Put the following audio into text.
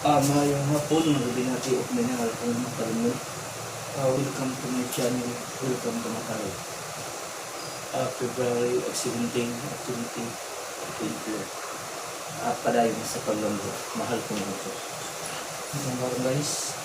Maayong hapon, mga binati ug minahal kong mga kalingon. Welcome to my channel. Welcome to Makalo. February 17, 2024. Padayon sa paglambo. Mahal kong ito. Hanggang karon, guys.